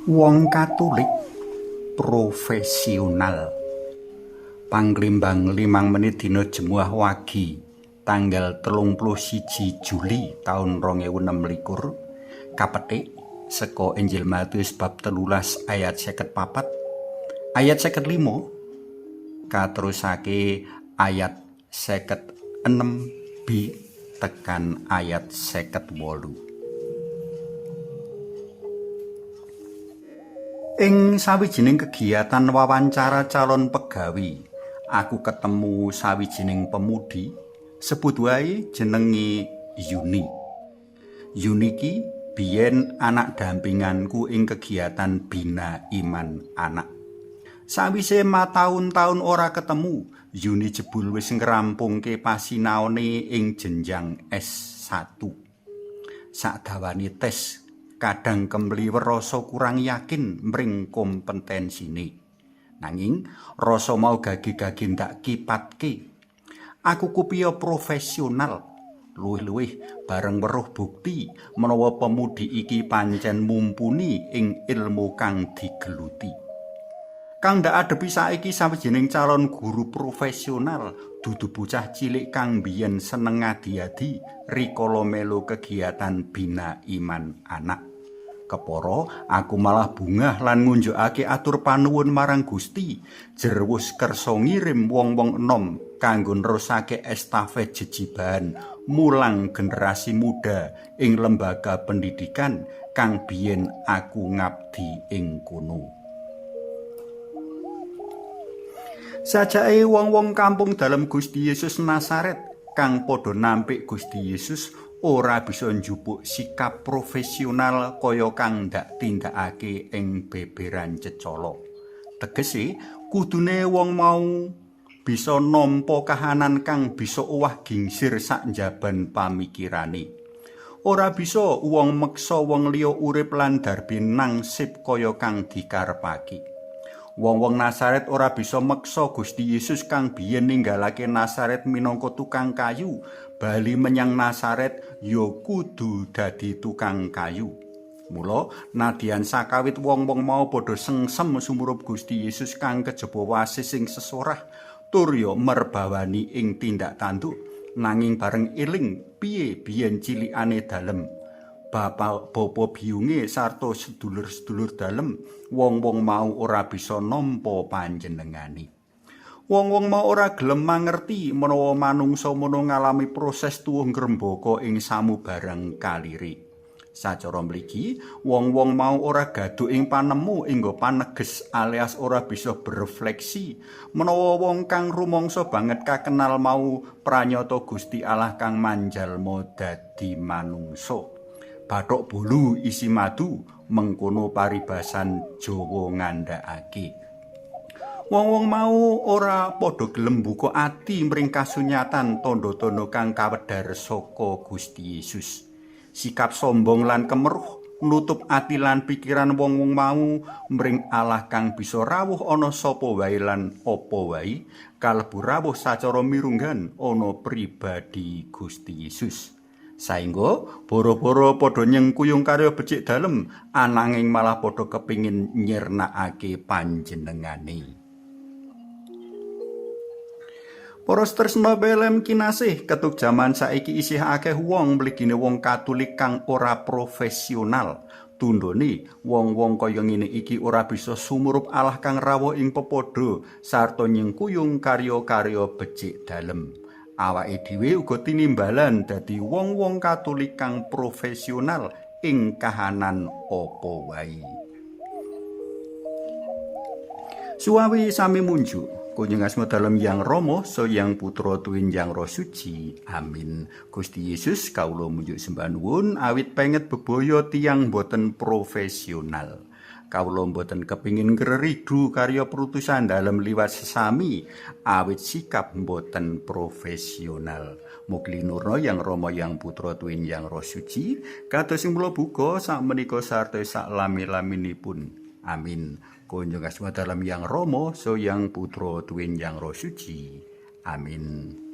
Wong Katulik profesional. Panglimbang 5 menit dina Jemuah Wage tanggal 31 Juli taun 2026 kapetik saka Injil Matius bab 13 ayat 54 ayat 55 katerusake ayat 56b tekan ayat 58. Ing sawijining kegiatan wawancara calon pegawe, aku ketemu sawijining pemudi, sebut wae jenenge Yuni. Yuni ki biyen anak dampinganku ing kegiatan Bina Iman Anak. Sawise mataun-taun ora ketemu, Yuni jebul wis ngrampungke pasinaone ing jenjang S1. Sadawane tes kadang kemliwer rasa kurang yakin mring kompetensine. Nanging rasa mau gage-gage ndak kipatke. Aku kupiya profesional. Luwih-luwih bareng weruh bukti menawa pemudi iki pancen mumpuni ing ilmu kang digeluti. Kang ndak adepi saiki sawijining calon guru profesional, dudu bocah cilik kang biyen seneng ngadi-adi rikala melu kegiatan Bina Iman Anak. Kepara aku malah bungah lan ngunjukake atur panuwun marang Gusti, jerwus kersa ngirim wong-wong enom kanggo nerusake estafet jejibahan mulang generasi muda ing lembaga pendidikan kang biyen aku ngabdi ing kono. Sajake wong-wong kampung dalem Gusti Yesus Nazaret kang padha nampik Gusti Yesus ora bisa njupuk sikap profesional kaya kang ndak tindakake ing beberan cecala. Tegese kudune wong mau bisa nampa kahanan kang bisa owah gingsir sak njaban pamikirane. Ora bisa wong meksa wong liya urip lan darbi nangsip kaya kang dikarepake. Wong-wong Nazaret ora bisa meksa Gusti Yesus kang biyen ninggalake Nazaret minangka tukang kayu, bali menyang Nazaret ya kudu dadi tukang kayu. Mula nadyan sakawit wong-wong mau padha sengsem sumurup Gusti Yesus kang kejaba wasis sing sesorah tur ya merbawani ing tindak tanduk, nanging bareng eling piye biyen cilikane dalem bapa biyunge sarta sedulur-sedulur dalem, wong-wong mau ora bisa nampa panjenengane. Wong-wong mau ora gelem mangerti menawa manungsa mono ngalami proses tuwuh ngrembaka ing samubarang kalire. Sacara mligi, wong-wong mau ora gaduh ing panemu inggo paneges alias ora bisa berefleksi menawa wong kang rumangsa banget kakenal mau pranyata Gusti Allah kang manjalma dadi manungsa. Bathok bolu isi madu, mengkono paribasan Jawa ngandhakake. Wong-wong mau ora padha gelem buka ati mring kasunyatan tandha-tandha kang kawedhar saka Gusti Yesus. Sikap sombong lan kemeruh nutup ati lan pikiran wong-wong mau mring Allah kang bisa rawuh ana sapa wae lan apa wae, kalebu rawuh sacara mirunggan ana pribadi Gusti Yesus. Saengga boro-boro padha nyengkuyung karya becik dalem, ananging malah padha kepingin nyirnakake panjenengane. Para tresna belem kinasih, ketuk jaman saiki isih akeh wong mligine wong Katolik kang ora profesional. Tundhone wong-wong kaya ngene iki ora bisa sumurup Allah kang rawuh ing pepadha sarta nyengkuyung karya-karya becik dalem. Awake dhewe uga tinimbalan dadi wong-wong Katolik kang profesional ing kahanan apa wae. Suwawi sami munjuk, kunjung asma dalem Yang Rama, so Yang Putra tuwin Yang Roh Suci. Amin. Gusti Yesus kawula munjuk sembah nuwun awit penget bebaya tiyang boten profesional. Kawula mboten kepingin ngreridu karya perutusan dalem liwat sesami awit sikap mboten profesional. Mugi linurna Yang Rama, Yang Putra tuwin Yang Roh Suci, kados ing mula buka sakmenika sarta sak lami-laminipun. Amin. Kunjung asma dalem Yang Rama, so Yang Putra tuwin Yang Roh Suci. Amin.